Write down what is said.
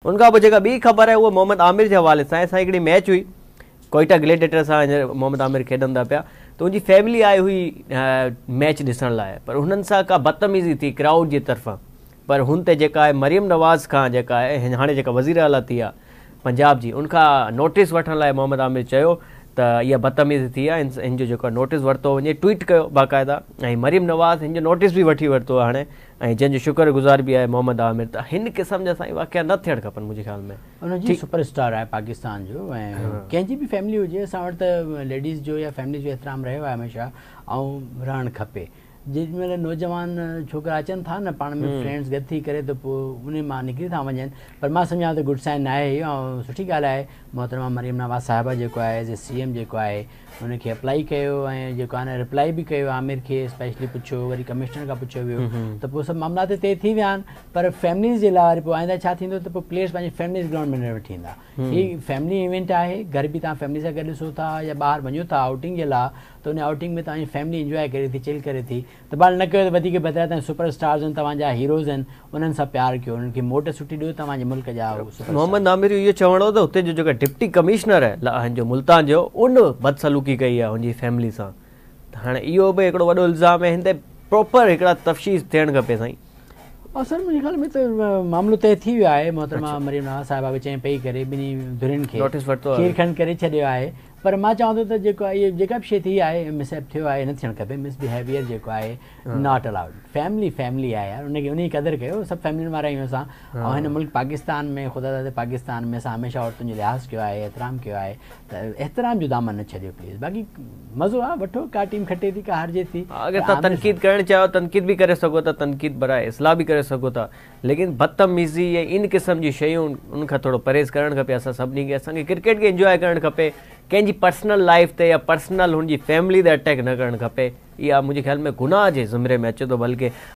ان کان پوء جيڪا ٻي خبر آهي اها محمد عامر جي حوالي سان آهي. سائين هڪڙي ميچ هئي ڪوئيٽا گليڊيٽر سان هينئر محمد عامر کيڏن ٿا پيا ته ان جي فيملي آئي هئي ميچ ڏسڻ لاء پر هنن سان ڪا بدتميزي ٿي ڪرائوڊ جي طرفان پر هن تي جيڪا آهي مريم نواز کان جيڪا آهي هاڻي جيڪا وزير اعليٰ ٿي آهي پنجاب جي ان کان نوٽيس وٺڻ لاء محمد عامر چيو ته اها بدتميزي ٿي آهي هن جو جيڪو نوٽيس ورتو وڃي ٽوئيٽ ڪيو باقاعده ۽ مريم نواز هن جو نوٽيس به وٺي ورتو هاڻي ۽ جنهن جو شڪر گذار به آهي محمد عامر ته هن قسم جا سائين واقعا نه ٿيڻ کپن منهنجي خيال ۾. ان جي سپر اسٽار آهي پاڪستان جو ۽ ڪنهن جي به فيملي هجي اسان وٽ ته ليڊيز جو يا فيملي جو احترام رهيو آهي هميشه ۽ رهڻ کپي جيڏي مهل نوجوان ڇوڪرا اچن ٿا نه پاڻ ۾ فرينڊز گڏ ٿي ڪري ته پوء انهي مان نڪري ٿا وڃن پر مان سمجهان ٿو گڊ سائن ناهي اهو ۽ سٺي ڳالهه آهي محترمه مريم نواز صاحبه جيڪو آهي ايز اي سي ايم جيڪو آهي ان کي اپلائي ڪيو ۽ جيڪو آهي نه رپلائي به ڪيو عامر کي اسپيشلي پڇيو وري ڪمشنر کان پڇيو ويو ته پوء سڀ معاملا ته طئي ٿي ويا آهن پر فيمليز جي لاء وري پوء آئنده ڇا ٿيندو ته پوء پليئرز پنهنجي فيمليز گرائونڊ ۾ نه وٺي ايندا هي فيملي ايونٽ آهي گهر به توهان فيملي سان گڏ ڏسو ٿا يا ٻاهر وڃو ٿا آئوٽنگ جي لاء ته ان آئوٽنگ ۾ توهان جي فيملي انجواء ڪري ٿي چل ڪري ٿي ته بهرحال نه ڪيو ته وڌيڪ بهتر آهي توهان سپر اسٽارز آهن توهان جا هيروز آهن انهن سان پيار ڪيو انهن کي موٽ سٺي ڏيو توهان جي ملڪ جا هو سپر اسٽارز. محمد عامر جو اهو چوڻ هو ته هتي جو جيڪو ڊپٽي ڪمشنر آهي هن جو ملتان جو ان بدسلوڪي ڪئي آهي هن جي فيملي سان ته هاڻي اهو به هڪڙو وڏو الزام آهي هن تي پراپر هڪڙا تفتيش ٿيڻ کپي سائين. سر منهنجي خيال ۾ ته معاملو طئي ٿي ويو آهي محترمه مريم نواز صاحبه به چئي پئي ڪري ٻنهي ڌرين کي نوٽيس ورتو آهي کير کنڊ ڪري ڇڏيو آهي پر مان چوان ٿو ته جيڪو اهي جيڪا به شيء ٿي آهي مس هيپ ٿيو آهي نه ٿيڻ کپي مس بيهيويئر جيڪو آهي not allowed family family آهي يار ان کي انهي قدر ڪيو سڀ فيملين وارا آهيون اسان ۽ هن ملڪ پاڪستان ۾ خدا داد پاڪستان ۾ اسان هميشه عورتن جو لحاظ ڪيو آهي احترام ڪيو آهي ته احترام جو دامن نه ڇڏيو پليز باقي مزو آ وٺو ڪا ٽيم کٽي ٿي ڪا هارجي ٿي. اگر توهان تنقيد ڪرڻ چاهيو تنقيد به ڪري سگهو ٿا تنقيد براء اصلاح به ڪري سگهو ٿا ليڪن بدتميزي ۽ ان قسم جي شيون ان کان ٿورو پرهيز ڪرڻ کپي اسان سڀني کي اسان کي ڪرڪيٽ کي انجواء ڪرڻ کپي ڪنهن جي پرسنل لائف تي يا پرسنل هن جي فيملي تي اٽيڪ نه ڪرڻ کپي اها منهنجي خيال ۾ گناهه جي زمري ۾ اچي ٿو بلڪه.